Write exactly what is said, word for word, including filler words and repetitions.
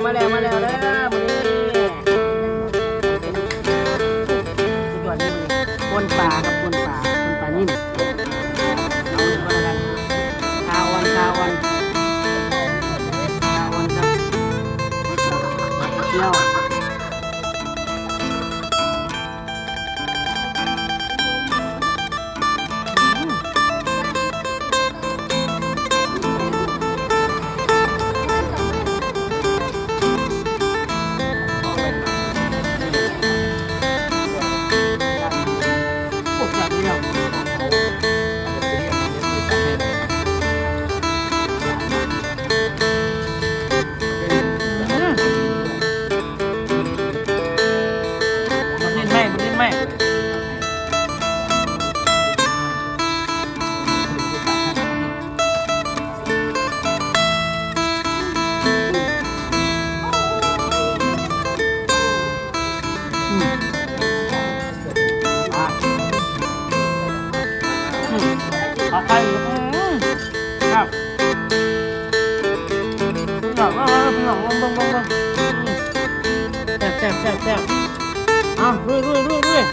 มาแล้วมาแล้วเด้อมื้อนี้สุดยอดเลยมื้อนี้ป่นปลาครับป่นปลาป่นปลานิ่มเอาเลยก็แล้วกันขาอ่อนขาอ่อนขาอ่อนครับเจียว มันดิ้นไหมมันดิ้นไหมอืมอ่ะอืมผัดไทยอืมครับ พี่น้องเอ้ยพี่น้องเบิ่งเบิ่งเบิ่งเบิ่งอืมแซ่บแซ่บแซ่บแซ่บเอาลุยลุยลุยลุย